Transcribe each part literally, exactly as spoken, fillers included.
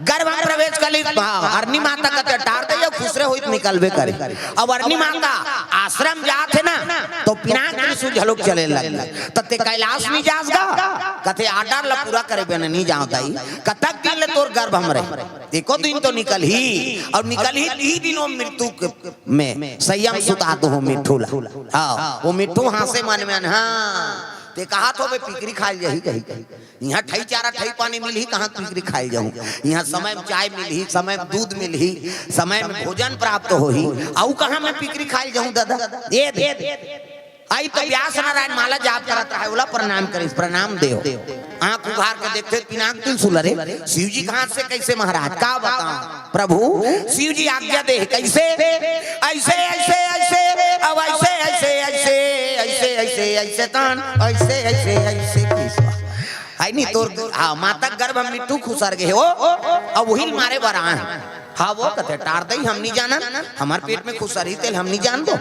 गर्भ में प्रवेश कर ली, हाँ, अरनी माता कथे टार दे, खुसरे होई त निकलबे करे। अब अरनी माता आश्रम जात हे ना, तो पिनाक त्रिशूल झलोक चले लगे। त ते कैलाश नहीं जास गा? कथे आर्डर ला पूरा करे बिना नहीं जाव दाई। कतक दिन ले तोर गर्भ में रहे? एको दिन तो निकलही, अउ निकलही ती दिन वो मृत्यु के में संयम सुता दो हो मिट्ठू ला। हाँ, वो मिट्ठू हाँसे मन में, हाँ, ते कहा तो बे पिकरी खाए जाही कही कही। इहाँ ठई चारा ठई पानी मिलही, कहाँ पिकरी खाए जाहूँ। इहाँ समय में चाय मिलही, समय में दूध मिलही, समय में भोजन प्राप्त होही, अउ कहाँ मैं पिकरी खाए जाहूँ दादा? ये दे। आई तो व्यास नारायण माला जाप करत रहे, ओला प्रणाम करिस, प्रणाम देव। आँख उघार के देखथे, पिनाक त्रिशूल रे। शिव जी के हाथ से कैसे महाराज? का बताऊं प्रभु, शिव जी आज्ञा दे, कैसे? ऐसे, ऐसे, ऐसे, अब ऐसे, ऐसे, ऐसे, ऐसे, ऐसे, ऐसे तन, ऐसे, ऐसे, ऐसे, ऐसे। है नी तोर, हाँ, माता गर्भ में मिट्ठू खुसर गे हो, अब वही मारे बर आए। हाँ, वो कथे टार दई, हम नहीं जानन, हमार पेट में खुसरही तेल हम नहीं जान दो।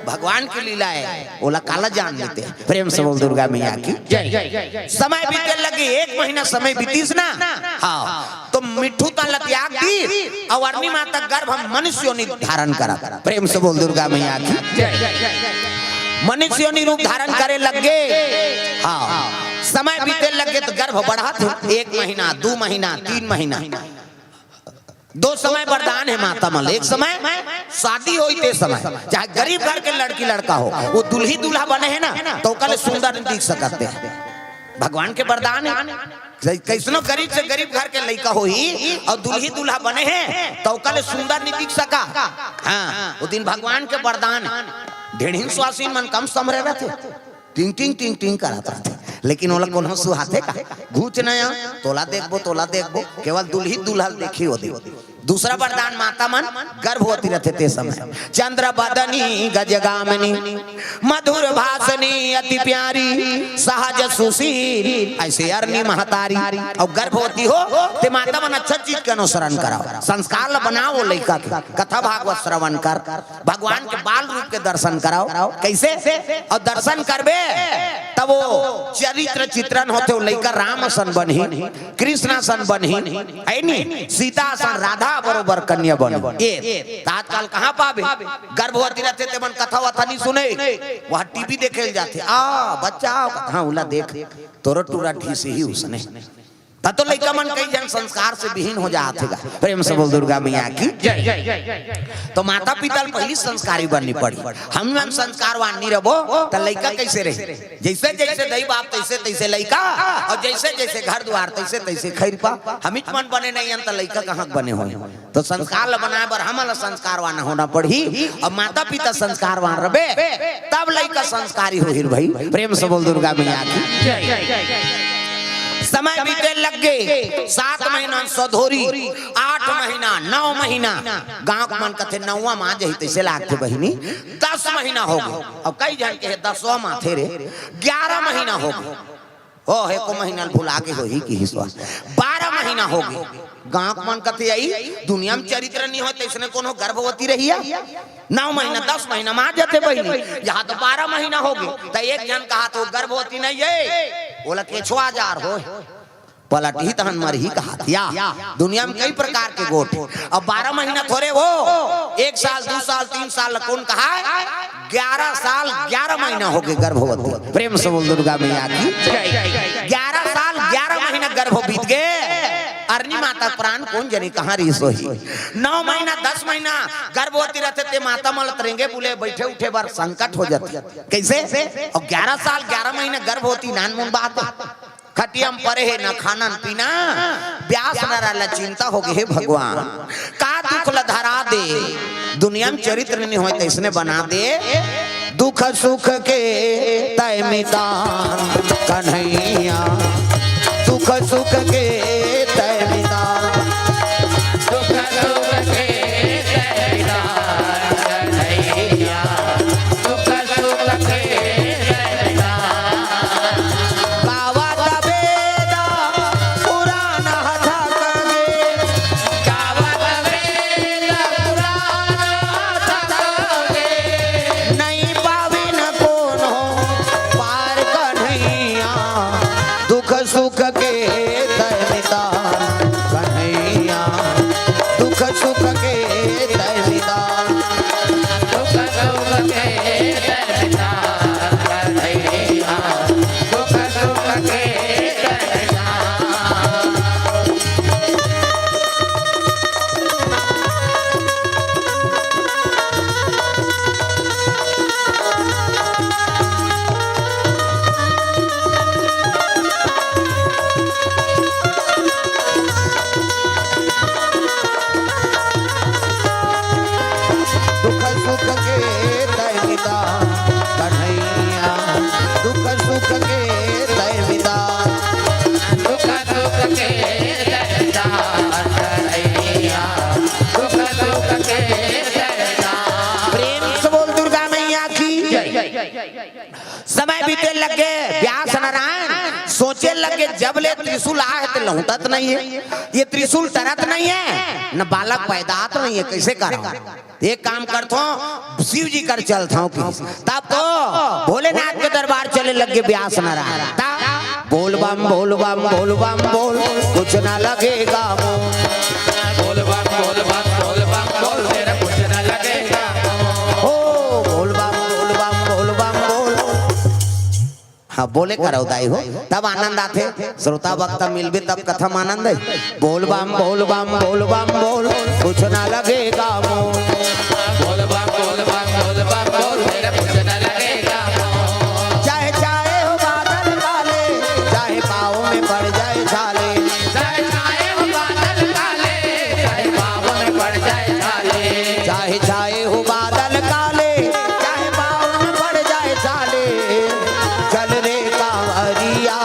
भगवान की लीला है, ओला काला जान लेते हैं। प्रेम से बोल दुर्गा मैया की जय। समय बीते लगे, एक महीना समय बीतीस ना, हाँ, तो मिट्ठू तन ला त्याग दी, अउ अरनी माता गर्भ में मनुष्य योनि धारण करा। प्रेम से बोल दुर्गा मैया की जय। मनुष्य योनि रूप धारण करे लग गे। हाँ, समय बीते लग गे तो गर्भ बढ़त हे, एक महीना, दू महीना, तीन महीना, दो समय वरदान हे माता मन ल। एक समय शादी होई ते समय, चाहे गरीब घर के लड़की लड़का हो, वो दुल्ही दूल्हा बने हे ना, तो ओकर ले सुंदर नहीं दिख सकत हे। भगवान के वरदान हे। जै-, कैसनो गरीब से गरीब घर के लइका होही अउ दुल्ही दूल्हा बने हे, तो ओकर ले सुंदर नहीं दिख सका। हाँ, वो दिन भगवान के वरदान हे। ढेढ़िन सुवासिन मन कम समरे रहथे, टिंग टिंग टिंग टिंग करत रहथे, लेकिन ओला कोनो सुहाथे का? घूच नया, तोला देखबो, तोला देखबो, केवल दुल्ही दूल्हा ल देखही ओदे। दूसरा वरदान, माता मन गर्भवती रहथे ते समय, चंद्र बदनी गजगामिनी, मधुर भाषणी अति प्यारी, सहज सुशील, ऐसे अरनी महतारी। अउ गर्भवती हो ते माता मन अच्छा चीज के अनुसरण कराओ, संस्कार ल बनाओ लइका के, कथा भागवत श्रवण कर, भगवान के बाल रूप के दर्शन कराओ। कैसे? अउ दर्शन करबे तब वो चरित्र चित्रण होथे, वो लइका राम असन बनही, कृष्ण असन बनही, है नी? सीता असन, राधा बरोबर कन्या बनही। ये त आजकल कहाँ पाबे? गर्भवती रहथे ते मन कथा वथा नहीं सुने, वहाँ टीवी देखे ल जाथे। आ बच्चा, हाँ, उला देख, तोरो टूरा ढीस ही उसने। त तो लइका मन कई झन संस्कार से विहीन हो जात हे गा। प्रेम से बोल दुर्गा मैया की जय। तो माता पिता ल पहिली संस्कारी बननी पड़ी। हम मन संस्कारवान नहीं रहबो त लइका कैसे रहे? जैसे जैसे दई बाप तैसे तैसे लइका, अउ जैसे जैसे घर दुआर तैसे तैसे खैरपा। हमिच मन बने नहीं हन त लइका कहाँ के बने होही? तो संस्कार ल बनाए बर हमन ल संस्कारवान होना पड़ही, अउ माता पिता संस्कारवान रहबे तब लइका संस्कारी होही भाई। प्रेम से बोल दुर्गा मैया की जय। समय बीते लग गे, सात महीना सधोरी, आठ महीना, नौ महीना, गाँव के मन कथे नौवा मा जही तैसे लागथे बहिनी, दस महीना हो गे। अउ कई झन के हे दसवा मा थे रे, ग्यारह महीना हो गे। ओ, एको महीना ल भुला गे होही किहिस वा। बारह महीना हो गे। गाँव के मन कथे, "अई, दुनिया में चरित्र नहीं होय, तैसने कोनो गर्भवती रहिया?" नौ महीना, दस महीना मा जथे बहिनी, यहाँ तो बारह महीना हो गे। त एक झन कहा तो गर्भवती नहीं हे, ओला केछवा जार होय, पलटही तहन मरही कहा या। दुनिया में कई प्रकार के गोठ। अब बारह महीना थोरे हो, एक साल, दू साल, तीन साल ल कोन कहा? ग्यारह साल ग्यारह महीना हो गे गर्भवती। प्रेम से बोल दुर्गा मैया की जय। ग्यारह साल ग्यारह महीना गर्भ बीत गे, अरनी माता प्राण कोन जनी कहाँ रिहिस होही। नौ महीना दस महीना गर्भवती रहथे ते माता मन ल त रेंगे बुले बैठे उठे बर संकट हो जाथे। कैसे? अउ ग्यारह साल ग्यारह महीना गर्भवती नानमुन बात हे। खटिया म परे हे, न खाना न पीना, ब्यास नरा ल चिंता हो गे हे भगवान, का दुख ल धरा दे, दुनिया म चरित्र नइ होय तइसने बना दे। दुख सुख के तय मितान कन्हैया, दुख सुख के तय मितान। दुख सुख के तय मितान कन्हैया, दुख सुख के तय मितान। गावत वेद पुराण हथक गे। गावत वेद पुराण हथक गे। नइ पाविन कोनो पार कन्हैया। दुख सुख के तय मितान कन्हैया। सोचे लगे, जब ले त्रिशूल आए हे, ते लहुटत नहीं हे, ये त्रिशूल टरत नहीं हे, न बालक पैदात नहीं हे, कइसे करंव? एक काम करथंव, शिव जी कर चलथंव कि। तब तो भोलेनाथ के दरबार चले लगे व्यास नारायण। तब बोल बम, बोल बम, बोल बम, बोल, कुछ ना लगेगा मोल। बोल बम, बोल बम, बोल बम, बोल, तेरा कुछ ना लगेगा मोल। ओ, बोल बम, बोल बम, बोल बम, बोल। हाँ, बोले करव दाई हो, तब आनंद आथे। श्रोता वक्ता मिलबे तब कथा म आनंद हे। बोल बम, बोल बम, बोल बम, बोल, कुछ ना लगेगा मोल। बोल बम, बोल बम, बोल बम, बोल, तेरा कुछ ना लगेगा मोल। चाहे छाए हो बादल काले, चाहे पाँव में पड़ जाए छाले। चाहे छाए हो बादल काले, चाहे पाँव में पड़ जाए छाले। चाहे छाए हो बादल काले, चाहे पाँव में पड़ जाए छाले। चल रे कांवरिया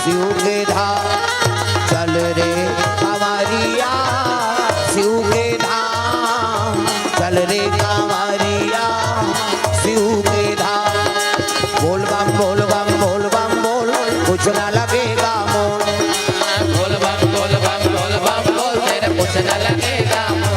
शिव के धाम, चल रे कांवरिया शिव के धाम, चल रे कांवरिया शिव के धाम। बोल बम, बोल बम, बोल बम, बोल, कुछ ना लगेगा मोल। बोल बम, बोल बम, बोल बम, बोल, तेरे कुछ ना लगेगा मोल।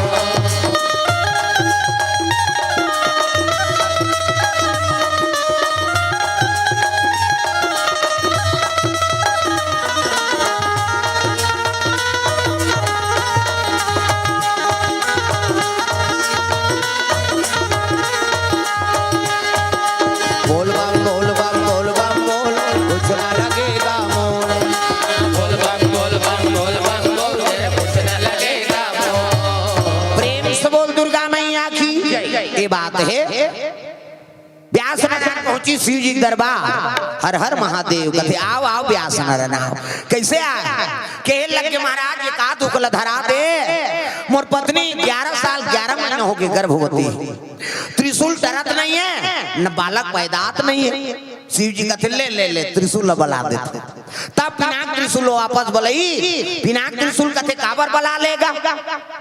बोल बम, बोल बम, बोल बम, बोल, कुछ ना लगेगा मोल। बोल बम, बोल बम, बोल बम, बोल, तेरे कुछ ना लगेगा मोल। प्रेम से बोल दुर्गा मैया की। ये बात हे। व्यास नारायण पहुंची शिव जी के दरबार। हर हर महादेव कथे, "आव, आव व्यास नारायण, आव।" कइसे आय? कहे लगे, "महाराज, एक आध उकला धरा दे, मोर पत्नी ग्यारह साल ग्यारह महीना होगे गर्भवती, त्रिशूल टरत नहीं हे, न बालक पैदात नहीं हे।" शिव जी कथे, "ले, ले, ले, त्रिशूल ला बला देथे।" तब पिनाक त्रिशूल वापस बलई। पिनाक त्रिशूल कथे, "काबर बला लेगा?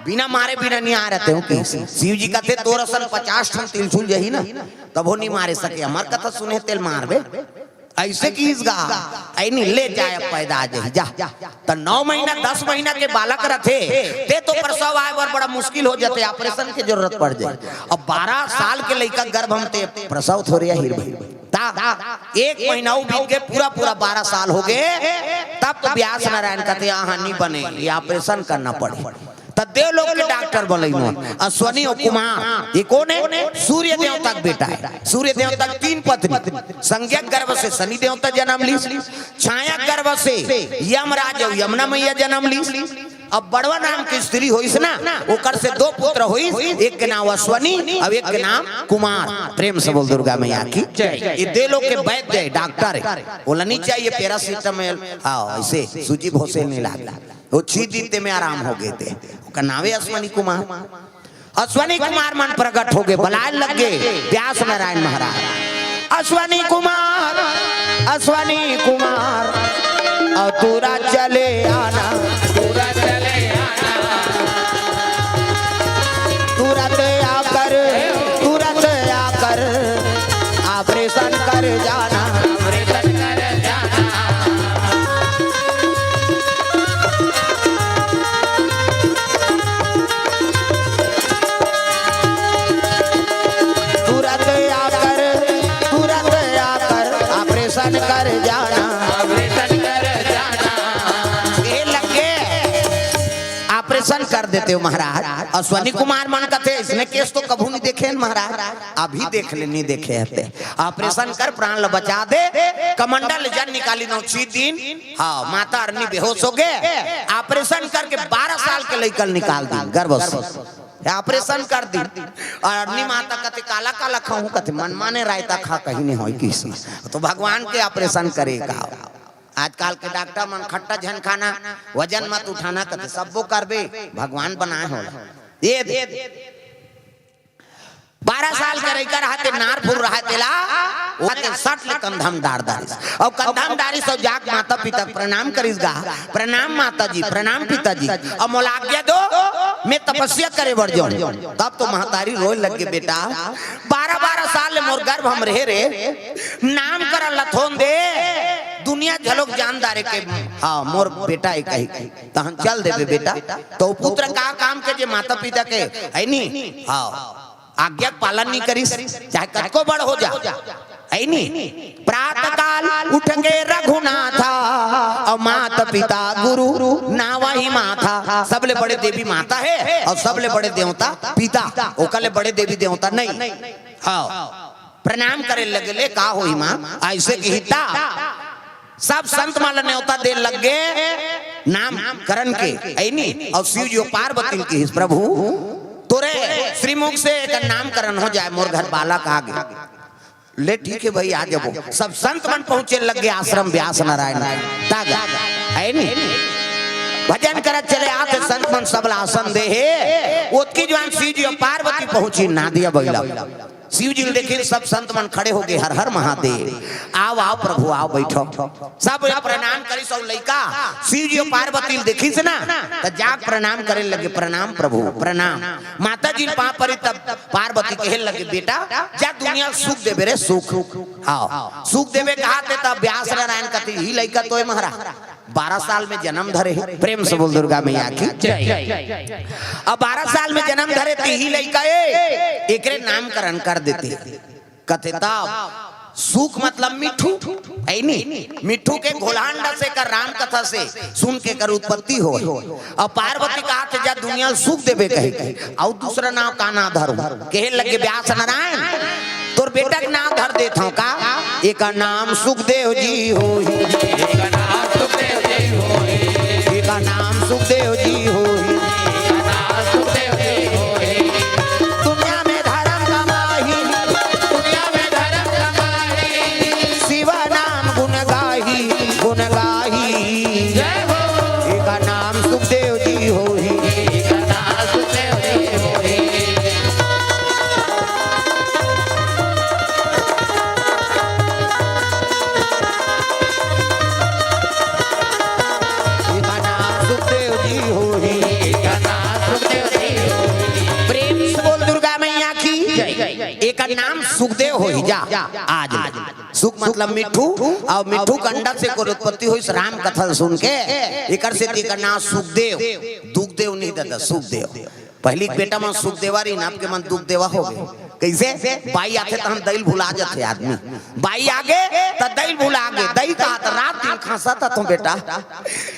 बिना मारे बिना नहीं आ रहते हो कि।" शिव जी कथे, "तोर असन पचास ठन त्रिशूल जही ना, तभो नहीं मारे सके। हमर कथा सुने तेल मारबे।" अइसे किहिस गा, "अइ नहीं, ले जाय, अब पैदा आ जाही, जा।" त नौ महीना, दस महीना के बालक रथे, ते तो प्रसव आय बर बड़ा मुश्किल हो जाथे, operation के जरूरत पड़ जाय। अब बारह साल के लइका गर्भ म ते प्रसव थोरे आही रे भाई। ता एक महीना अउ बीत गे, पूरा पूरा बारह साल होगे, तब तो व्यास नारायण कथे, "हाँ, हाँ, नहीं बने, ये operation करना पड़े।" त देवलोक के डॉक्टर बलइन, अश्वनी अउ कुमार, ये कोन हे? सूर्य देवता के बेटा हे। सूर्य देवता के तीन पत्नी, संज्ञक गर्भ से शनि देवता जनम लीस, छाया गर्भ से यमराज अउ यमुना मैया जनम लीस। अब बड़वा नाम के स्त्री होइस ना, ओकर से दो पुत्र होइस, एक के नाम अश्वनी अउ एक के नाम कुमार। प्रेम से बोल दुर्गा मैया की जय। ये देवलोक के वैद्य हे, डॉक्टर हे, ओला नहीं चाहिए पैरासिटामोल, हाँ, अइसे सूजी भोसे नहीं लागे। वो छींच दिन ते में आराम होगे ते। ओकर नावे अश्वनी कुमार। अश्वनी कुमार मन प्रगट होगे, बलाय लग गे व्यास नारायण महाराज। "अश्वनी कुमार, अश्वनी कुमार, अउ तुरंत चले आना, तुरंत चले आना, तुरंत आकर, तुरंत आकर operation कर जाना।" तुरंत आकर, तुरंत आकर operation कर जाना। Operation कर जाना। ये लगे, operation कर देते हो महाराज। अश्वनी कुमार मन कथे, "इसने case तो कभू नहीं देखे हैं महाराज, अभी देख ले, नहीं देखे हते। Operation कर, प्राण ल बचा दे।" कमंडल जन निकाली नौ छी दिन, हाँ, माता अरनी बेहोश होगे, operation करके बारह साल के लइका ल निकाल दिन गर्भ से, operation कर दिन। अउ अरनी माता कथे, "काला काला खाहूं?" कथे, "मन माने रायता खा, कहीं नहीं होय किसी।" तो भगवान के operation करे का। आजकल के डॉक्टर मन खट्टा झन खाना, वजन मत उठाना कथे, "सब्बो करबे, भगवान बनाए होला।" ये दे। बारह साल के लइका रहते, नार फूल रहते ला, ओला सट ले कंधा म डार डारिस। अउ कंधा म डारिस अउ जाके माता पिता के प्रणाम करिस गा, "प्रणाम माता जी, प्रणाम पिता जी, अब मोला आज्ञा दो, मैं तपस्या करे बर जाऊं।" तब तो महतारी रोए लग गे, "बेटा, बारह बारह साल ले मोर गर्भ म रहे रे, नामकरण ल थोन दे।" दुनिया झलोक जान डारे के, हाँ, मोर बेटा ए कही, तहन चल देबे बेटा। तो पुत्र का काम के जे माता पिता के, है नी? हाँ, आज्ञा के पालन नहीं करिस, चाहे कतको बड़ हो जा, है नी? प्रातः काल उठ के रघुनाथा, और माता पिता गुरु नावहि माथा। सबले बड़े देवी माता है और सबले बड़े देवता पिता, ओकर ले बड़े देवी देवता नहीं। हाँ, प्रणाम करे लगे ले, का होही माँ, ऐसे किहिता। सब संत मन ल नेवता दे लगे नामकरण के, ऐनी। और शिव जी पार्वती ल किहिस, प्रभु, तोरे श्रीमुख से एक नामकरण हो जाए, मोर घर बालक आ गे। ले ठीक है भाई, आ जाबो। सब संत मन पहुंचे लगे आश्रम व्यास नारायण तागा, ऐनी। भजन करत चले आथे संत मन, सबला आसन दे हे। ओतकी जुवार शिव जी पार्वती पहुंची, नादिया बइला। शिव जी ल देखिन, सब संत मन खड़े हो गे, हर हर महादेव, आओ आओ प्रभु आओ, बैठो। सब प्रणाम करिस, सब लइका शिव जी पार्वती ल देखिस ना, त जाके प्रणाम करे लगे, प्रणाम प्रभु प्रणाम। माता जी पाँव परी, तब पार्वती कहे लगे, बेटा जा दुनिया ल सुख देबे रे, सुख। हाँ, सुख देबे कहाथे, तब व्यास नारायण कथे, ही लइका तो ए महाराज बारह साल में जन्म धरे हे। प्रेम से बोल दुर्गा मैया की जय। अब बारह साल में जन्म धरे त ही लइका ए, एकरे नामकरण कर देते। कथे तब सुख मतलब मिट्ठू, है नी? मिट्ठू के घोलहांडा से कर राम कथा से सुन के कर उत्पत्ति हो। अब पार्वती कहाथे जा दुनिया ल सुख देबे कहे के, अउ दूसरा नाम का नाम धरूं? कहे लगे व्यास नारायण, तोर बेटा के नाम धर देत हूँ का? एकर नाम सुखदेव जी होही, एकर नाम सुखदेव जी होही। दुनिया में धर्म कमाही, दुनिया में धर्म कमाही। शिव नाम गुण गाही, गुण गाही। जय हो। एकर नाम सुखदेव जी होही। एकर नाम सुखदेव जी होही। एकर नाम सुखदेव जी होही। एकर नाम सुखदेव जी होही। प्रेम से बोल दुर्गा मैया की जय। एकर नाम सुखदेव होही जा। आज सुख मतलब मिट्ठू, और मिट्ठू के अंडा से कर उत्पत्ति होइस राम कथा सुन के। एकर से एकर नाम सुखदेव, दुखदेव नहीं दादा, सुखदेव। पहिली के बेटा मन सुखदेवा रहिन, अब के मन दुखदेवा हो गे। कइसे? बाई आथे त हम दई ल भुला जाथे आदमी। बाई आगे त दई ल भुला गे। दई कहाथे रात दिन खसत हथों बेटा,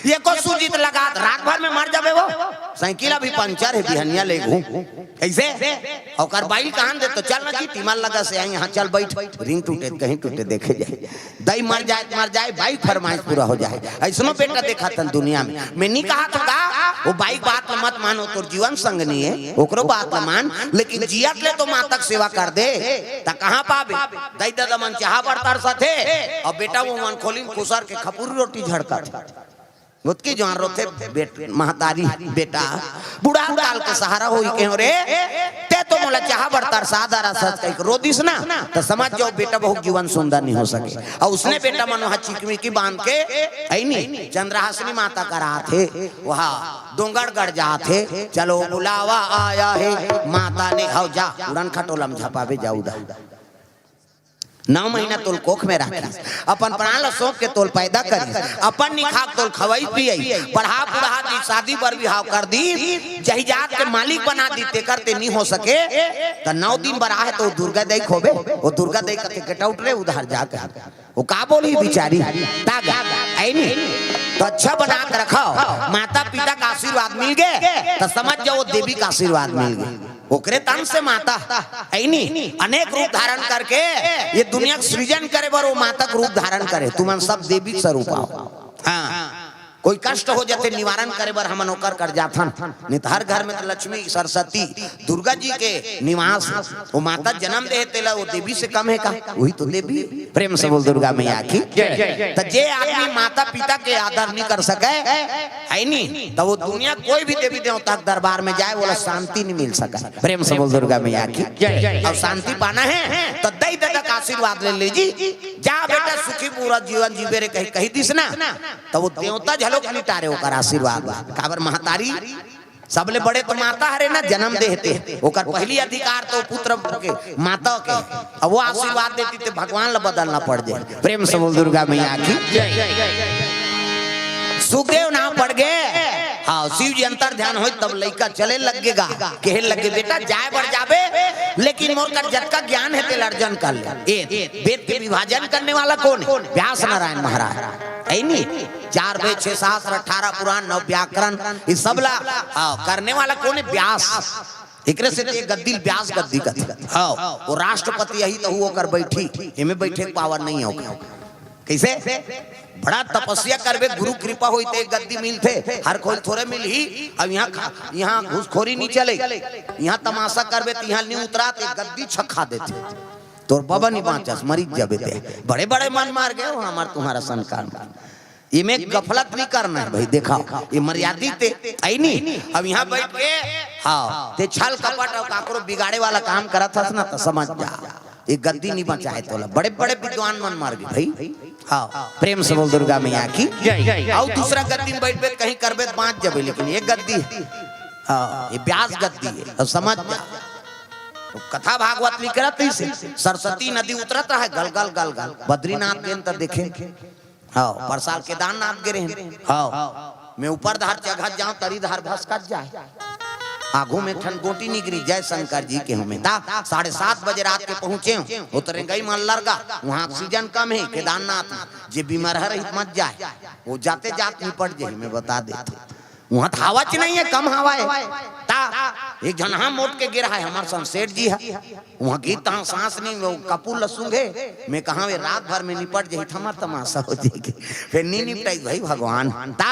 एको सूजी त लगात, रात भर में मर जाबे वो। साइकिल अभी पंचर हे, बिहनिया लेगहूं। कइसे? ओकर बाई ल कहन दे त चल ना जी, टीमर लगा से आई, यहाँ चल बैठ, रिंग टूटे त कहीं टूटे, देखे जाए। दई मर जाए त मर जाए, बाई के फरमाइश पूरा हो जाए। अइसनो बेटा देखाथन दुनिया में। मैं नहीं कहाथों का, वो बाई के बात ल मत मानो, तोर जीवन संगनी हे, ओकरो बात ल मान, लेकिन जियत ले तो माता के सेवा कर दे, त कहाँ पाबे? दई ददा मन चाहा बर तरसथे, अउ बेटा वो मन खोली म खुसर के खपुरी रोटी झड़कत। ओतकी जुवार रोथे बेट-, महतारी, बेटा, बूढ़ा काल के सहारा होही कहेंव रे, ते तो मोला चाहा बर तरसा डरस कहिके रो दिस ना, त समझ जाओ बेटा बहू के जीवन सुंदर नहीं हो सके। अउ उसने बेटा मन वहाँ चिकमिकी बांध के, ऐनी, चंद्रहासिनी माता करा आथे, वहाँ डोंगरगढ़ जाथे, चलो बुलावा आया है, माता ने, हव जा, उड़न खटोला म झपाबे जाऊ दा। नौ महीना तोल कोख में राखिस, अपन प्राण ल सौंप के तोल पैदा करिस, अपन निखाक तोल खवई पियई, पढ़ा पुढ़ा दी, शादी बर बिहाव कर दी, जहिजात के मालिक बना दी, तेकर ते नी हो सके, त नौ दिन बर आहे तो दुर्गा दई खोबे, वो दुर्गा दई कथे, "Get out रे, उधर जा," कहे। वो का बोली बिचारी, तागा, ऐनी, तो अच्छा बना के रखो, माता पिता का आशीर्वाद मिल गे, त समझ जाओ वो देवी का आशीर्वाद मिल गे। ओकरे तन से माता, ऐनी, अनेक रूप धारण करके ये दुनिया के सृजन करे बर वो माता के रूप धारण करे। तुमन सब देवी के स्वरूप आव। हाँ, कोई कष्ट हो जाथे, निवारण करे बर हमन ओकर कर जाथन। नहीं त हर घर में त लक्ष्मी, सरस्वती, दुर्गा जी के निवास। वो माता जन्म दे हे, तेला वो देवी से कम हे का? वही तो देवी। प्रेम से बोल दुर्गा मैया की जय। त जे आदमी माता पिता के आदर नहीं कर सके, ऐनी, त वो दुनिया कोई भी देवी देवता के दरबार में जाए, वोला शांति नहीं मिल सके। प्रेम से बोल दुर्गा मैया की जय। अउ शांति पाना हे त दई ददा के आशीर्वाद ले लीजिए। जा बेटा सुखी पूरा जीवन जीबे रे कही, कही दिस ना, त वो देवता झलोक नहीं टारे ओकर आशीर्वाद। काबर महतारी सबले बड़े तो माता हरे ना, जन्म देहते। ओकर पहली अधिकार तो पुत्र के, माता के। अब वो आशीर्वाद देती ते भगवान ला बदलना पड़ जाए। प्रेम से बोल दुर्गा मैया की। सुखदेव ना पड़ गए। हाँ, शिव जी अंतर ध्यान होय तब लइका चले लग गेगा। कहे लगे, "बेटा जाए बर जाबे, लेकिन मोर कर जतका ज्ञान है तेला अर्जन कर ले।" ए, वेद के विभाजन करने वाला कौन है? व्यास नारायण महाराज। है नी? चार वेद, छह शास्त्र, अठारह पुराण, नौ व्याकरण, ये सब ला, हाँ, करने वाला कौन है? व्यास। एकरे से ते गद्दी ल व्यास गद्दी कथे। हाँ, वो राष्ट्रपति यही तो हुआ कर बैठी, एमे बैठे के पावर नहीं हो। कैसे? बड़ा तपस्या करबे, गुरु कृपा होई ते गद्दी मिलथे। हर कोई थोड़े मिलही। अब यहाँ खा-, यहाँ घूसखोरी नहीं चले। यहाँ तमाशा करबे तो यहाँ नहीं उतरा ते गद्दी छखा देथे। तोर बाबा नहीं बाँचस, मरी जाबे ते। बड़े बड़े मन मार गए हो हमार तुम्हारा संस्कार। इमे गफलत नहीं करना है भाई, देखा, ये मर्यादित है, है नहीं। अब यहाँ बैठ के, हाँ, ते छल कपट और काकरो बिगाड़े वाला काम करत हस ना, तो समझ जा, ये गद्दी नहीं बचाए तोला। बड़े बड़े विद्वान मन मार गए भाई। हाँ, प्रेम से बोल दुर्गा मैया की। और दूसरा गद्दी में बैठ बैठ कहीं करबे तो बाँच जाबे, लेकिन ये गद्दी, हाँ, ये व्यास गद्दी है, और समझ जा। तो कथा भागवत लिख रहा था इसे, सरस्वती नदी उतरत रहा है, गल गल गल गल। बद्रीनाथ गेन तो देखे, हाँ, पर साल केदारनाथ गे रहेन। हाँ, मैं ऊपर धार चघत जाऊं, तरी धार भसकत जाए। आगू में एक ठन गोटी निकरी, जय शंकर जी के हूँ मैं। ता साढ़े सात बजे रात के पहुंचे हूँ, उतरे गई मन लरगा, वहाँ ऑक्सीजन कम है केदारनाथ में। जे बीमार है रही मत जाए, वो जाते जात निपट जाए, मैं बता देते। वहाँ तो हवा च नहीं है, कम हवा है। ता एक झन हम उठ के गिरा है, हमार संग सेठ जी है। वहाँ गीत तहाँ सांस नहीं, वो कपूर ल सूंघे। मैं कहा, "वे रात भर में निपट जाही, थमा तमाशा हो जाएगी।" फिर नी निपटाई भाई भगवान। ता,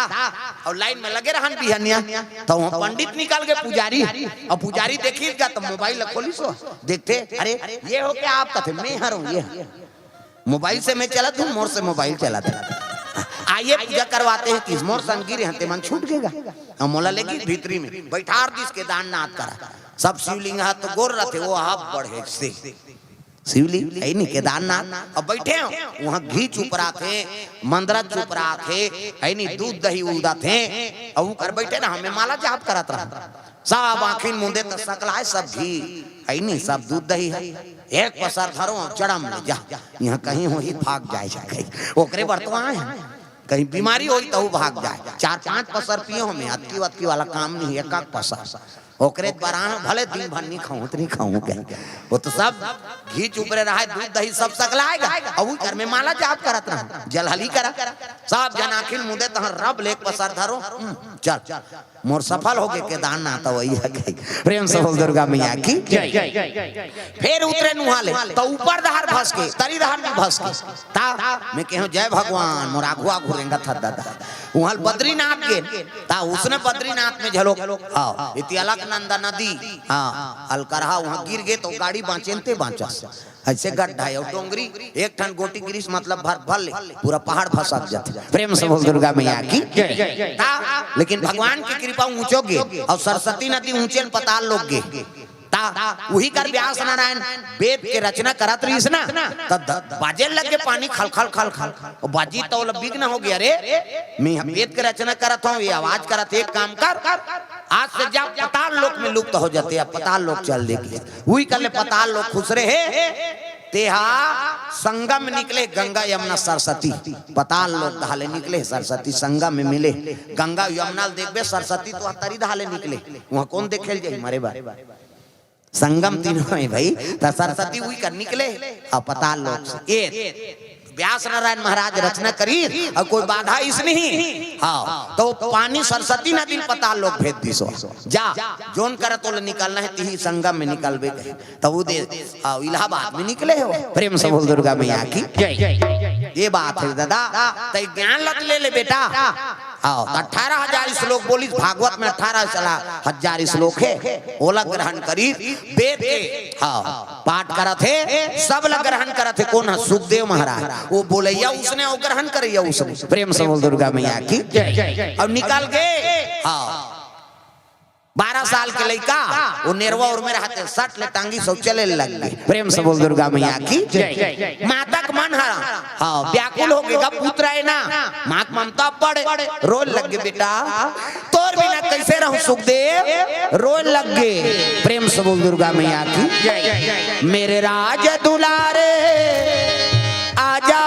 और लाइन में लगे रहन बिहनिया, तो वहाँ पंडित निकल गए, पुजारी। और पुजारी देखी गा तो मोबाइल ल खोली सो, देखते, "अरे, ये हो क्या?" आप कथे, "मैं हर हूँ, ये हर।" मोबाइल से मैं चलत हूँ, मोर से मोबाइल चलत है। आइए पूजा करवाते हैं, किस मोर संग गिरे हैं, ते मन छूट गेगा। हम मोला लेगी भीतरी में, बैठार दिस केदारनाथ करा। सब शिवलिंग हाथ तो गोर रहते, वो हाथ बढ़े से। शिवलिंग है नहीं केदारनाथ, अब बैठे हो, वहाँ घी चुपरात है, मंदरा चुपरात है, है नहीं दूध दही उदात है, और वो कर बैठे ना, हमें माला जाप करत रहा। सब आँखिन मुंदे त सकलाय, सब घी है नहीं, सब दूध दही है। एक पसर धरो, चड़म ले जा, यहाँ कहीं होही भाग जाए, जा कहीं। ओकरे बर तो आए हैं, कहीं बीमारी होई तो भाग जाए। चार पांच पसर पिए हो, मैं अतकी वतकी वाला काम नहीं, एक एक पसर। ओकरे बर आए हैं, भले दिन भर नहीं खाऊं, तो नहीं खाऊं क्या? वो तो सब घी चुपरे रहा है, दूध दही सब सकलाएगा। और वो घर में माला जाप करत रहा, जलहली करा। सब जन आँखिन मुंदे तहाँ रब ले एक पसर धरो, हम्म, चल। मोर सफल हो गए केदारनाथ, वही है कही। प्रेम से बोल दुर्गा मैया की। फिर उतरे नुहा ले, तो ऊपर धार भस के, तरी धार नहीं भस के। ता मैं कहूँ, "जय भगवान, मोर आगू आगू रेंगत था दादा।" वहाँ बद्रीनाथ के, ता उसने बद्रीनाथ में झलोक, हाँ, इति अलकनंदा नदी, हाँ, अलकरहा वहाँ गिर गए तो गाड़ी बाँचेन ते बाँचस। ऐसे गड्ढा है और डोंगरी, एक ठन गोटी गिरिस मतलब भर भर ले, पूरा पहाड़ भसक जाते। प्रेम से बोल दुर्गा मैया की। ता, लेकिन भगवान की कृपा ऊंचो गे और सरस्वती नदी ऊंचे न पताल लोक गे। ता, वही कर व्यास नारायण वेद के रचना करत रहिस ना, त ध-, बाजे लग गे पानी खल खल खल खल। और बाजी तो ओला विघ्न हो गया, "अरे, मैं वेद के रचना करत हूँ, ये आवाज करत, एक काम कर, आज से जा पताल लोक में लुप्त हो जाते, अब पताल लोक चल देगी।" वही कर ले पताल लोक खुसरे हे, तेहा संगम में निकले गंगा यमुना सरस्वती, पताल लोक धाले निकले सरस्वती, संगम में मिले गंगा यमुना ल देखबे सरस्वती तो तरी धाले निकले, वहाँ कौन देखे ल जाही मरे बर? संगम तीनों है भाई, त सरस्वती उही कर निकले और पताल लोक से। ए व्यास नारायण महाराज रचना करी और कोई बाधा इस नहीं। हाँ, तो पानी सरस्वती नदी पताल लोक भेज दिसो, जा जोन करत ओला निकलना है, तिही संगम में निकलबे कही। तब वो दे, आ, इलाहाबाद में निकले हो। प्रेम से बोल दुर्गा मैया की। ये बात है दादा, तै ज्ञान लत ले ले बेटा। आओ, तो अठारह हजार श्लोक बोलिस भागवत में, अठारह साला हजार श्लोक है, ओला ग्रहण करी, वेद के, हाँ, पाठ करत है, सब ला ग्रहण करत है। कौन है? सुखदेव महाराज। वो बोलैया उसने, वो ग्रहण करैया उसने। प्रेम से बोल दुर्गा मैया की। अब निकल गए, हाँ, बारह साल के लइका, वो नेरवा उर में रहते, सट ले टांगी सो चले लग गए। प्रेम से बोल दुर्गा मैया की। माता के मन हा, हाँ, व्याकुल हो गए, पुत्र है ना, माँ के ममता पड़े, रोए लग गए, "बेटा, तोर बिना कैसे रहूं सुखदेव, रोए लग गे। प्रेम से बोल दुर्गा मैया की। मेरे राज दुलारे, आजा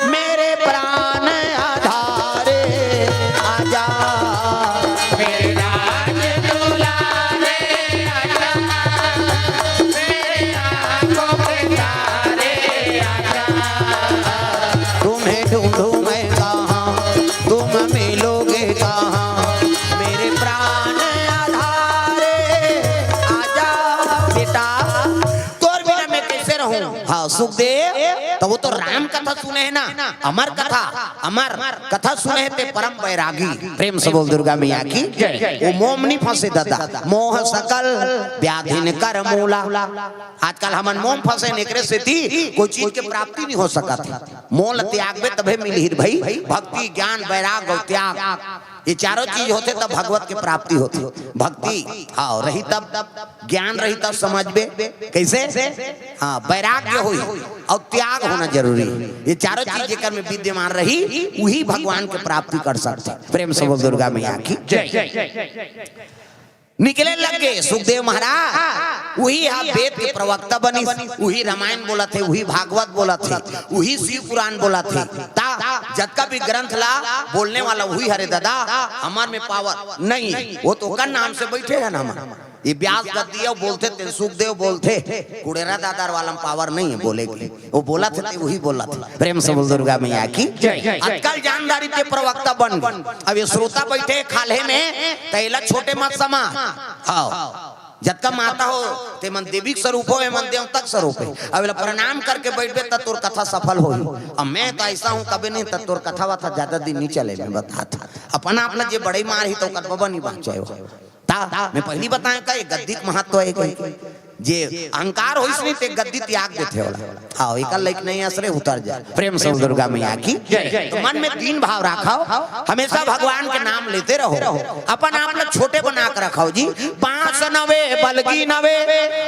मेरे प्राण आधारे, आजा मेरे राज दुलारे, आजा मेरे आंखों के तारे, आजा। तुम्हें ढूंढूं मैं कहाँ, तुम मिलोगे कहाँ, मेरे प्राण आधारे, आजा बेटा, तोर बिना मैं कैसे रहूं? हाँ सुखदेव, तो वो तो राम कथा सुने है ना, अमर कथा, अमर कथा सुने है ते परम बैरागी। प्रेम से बोल दुर्गा मैया की। वो मोह में नहीं फंसे दादा, मोह सकल व्याधिन कर मूला। आजकल हमन मोह में फंसे, एकरे सेती कोई चीज के प्राप्ति नहीं हो सकत है। मोल त्यागबे तभे मिलही भाई। भक्ति, ज्ञान, वैराग और त्याग, ये चारों चीज होथे तब भगवत के प्राप्ति होथे। भक्ति, हाँ, रही तब, ज्ञान रही तब समझबे। कैसे? हाँ, वैराग्य होई और त्याग होना जरूरी है। ये चारों चीज जेकर में विद्यमान रही, वही भगवान के प्राप्ति कर सकते। प्रेम से बोल दुर्गा मैया की। निकले लग गे सुखदेव महाराज, उही हा वेद के प्रवक्ता बनिस, उही रामायण बोलत हे, उही भागवत बोलत हे, उही शिव पुराण बोलत हे। ता जतका भी ग्रंथ ला बोलने वाला उही हरे दादा, हमर में पावर नहीं हे। वो तो ओकर नाम से बैठे हे ना, हमर ये व्यास गद्दी अउ बोलथे ते सुखदेव बोलथे, कुड़ेरा दादर वाला में पावर नहीं हे बोले के। वो बोलत हे ते उही बोलत हे। प्रेम से बोल दुर्गा मैया की। आजकल जानदारी ते प्रवक्ता बन गे। अब ये श्रोता बैठे खाल्हे में, त एला छोटे मत समा। हाँ, जतका माता हो, ते मन देवी के स्वरूप हो, ए मन देवता के स्वरूप हे। अब एला प्रणाम करके बैठबे, त तोर कथा सफल होही। अब मैं तो ऐसा हूँ, कभी नहीं, त तोर कथा वथा ज्यादा दिन नहीं चले, मैं बतात हूँ। अपन आप ला जे बड़ई मारही, त ओकर बबा नहीं बाँचे हो। ता, मैं पहली बताएं का, ये गद्दी के महत्व हे कि जे अहंकार होइस नहीं, ते गद्दी त्याग देथे ओला। हाँ, एकर लायक नहीं हस रे, उतर जा। प्रेम से दुर्गा मैया की। तो मन में दीन भाव रखव, हमेशा भगवान के नाम लेते रहो, अपन आप ला छोटे बना के रखव जी। पाँच नवे बलगी नवे,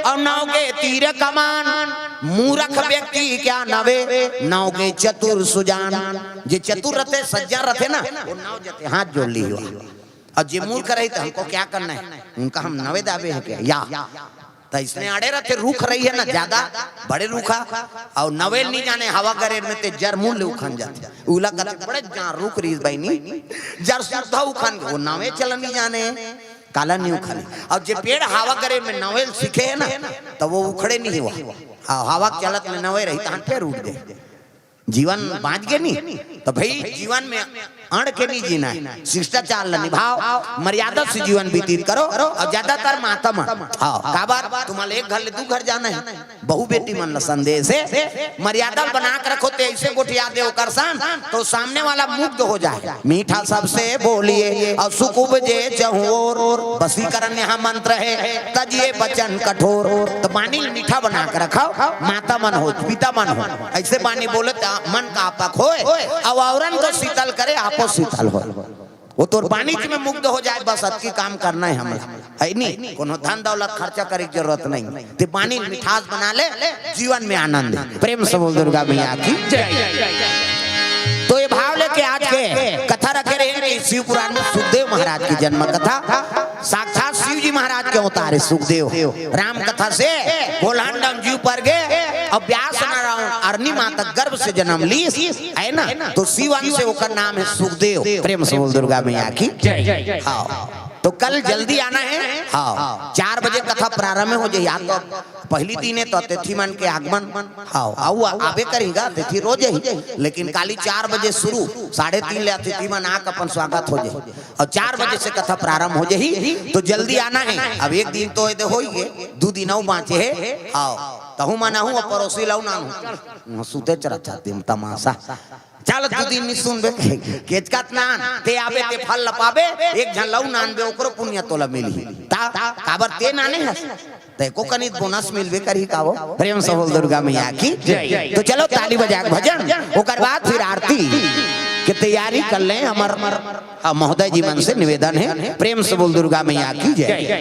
अउ नव के तीर कमान। मूरख व्यक्ति क्या नवे, नव के चतुर सुजान। जे चतुर रथे, सज्जन रथे ना, वो नव जते हाथ जोड़ ली हुआ। अउ जे मूर्ख रही त हमको क्या करना हे, उनका हम नवे दाबे हे क्या? या त इसने अड़े रथे, रूख रही हे ना ज्यादा, बड़े रूखा, अउ नवेल नहीं जाने, हवा गरेर में ते जर मूल ले उखन जाथे। उला कथे बड़े जान रूख रही बहिनी, जर सुद्धा उखन गे, वो नवे चला नहीं जाने, काला नहीं उखने। अउ जे पेड़ हवा गरेर में नवेल सीखे हे ना, त वो उखड़े नहीं हुआ। हाँ, हवा के चलत में नवे रही, तहन फेर उठ गे। जीवन बाँच गे नी, त भाई जीवन में अड़ के नहीं जीना हे, शिष्टाचार ला निभाव, मर्यादा से जीवन व्यतीत करो। अउ ज्यादातर माता मन, हाँ, काबर तुम्हारे एक घर ले दू घर जाना हे, बहू बेटी मन ला संदेश हे, मर्यादा बना के रखो, ते ऐसे गोठिया दे ओकर सन, तो सामने वाला मुग्ध हो जाए। मीठा सबसे बोलिए अउ सुख उपजे चहुँओर, वशीकरण यहाँ मंत्र हे, तजिए वचन कठोर। त बानी ल मीठा बना के रखव, माता मन हो, पिता मन हो, ऐसे बानी बोले त मन का आपक होय, अउ औरन को शीतल करे, आपो शीतल होय। वो तोर बानी में मुग्ध हो जाए, बस अतकी काम करना हे हमला, हे नी? कोनो धन दौलत खर्चा करे के जरूरत नहीं। ते बानी ल मिठास बना ले, जीवन में आनंद हे। प्रेम से बोल दुर्गा मैया की जय। तो ये भाव लेके आज के कथा रखे रहे कि शिव पुराण में सुखदेव महाराज की जन्म कथा, साक्षात शिव जी महाराज के अवतार हे सुखदेव। राम कथा से गोलहन डम जीव पर गे, अउ व्यास नारायण अरनी माता गर्भ से जन्म लीस, हे ना? तो शिव अंश से ओकर नाम हे सुखदेव। प्रेम से बोल दुर्गा मैया की जय। हाँ, तो कल जल्दी आना हे। हाँ, चार बजे कथा प्रारंभ हो जाही। या तो पहली दिन हे तो अतिथि मन के आगमन, हाँ, अउ आबे करही गा, अतिथि रोज ही, लेकिन काली चार बजे शुरू, साढ़े तीन ले अतिथि मन आके अपन स्वागत हो जाही। अउ चार बजे से कथा प्रारंभ हो जाही, तो जल्दी आना हे। अब एक दिन तो एदे हो ही गे, दू दिन अउ बाँचे हे। हाँ, तहूँ मन आहूँ, परोसी लऊ नानहूँ, सुते चरत दिन तमाशा। चल, दू दिन नहीं सुनबे, केचकत नान, ते आबे, ते फल ल पाबे, एक झन लऊ नानबे, ओकरो पुण्य तोला मिलही। ता, काबर ते नाने हस? ते को कनित बोनस मिलबे करही का वो? प्रेम से बोल दुर्गा मैया की जय। तो चलो, ताली बजा के भजन, ओकर बाद फिर आरती के तैयारी कर लें। हमर, अ, महोदय जी मन से निवेदन हे, प्रेम से बोल दुर्गा मैया की जय।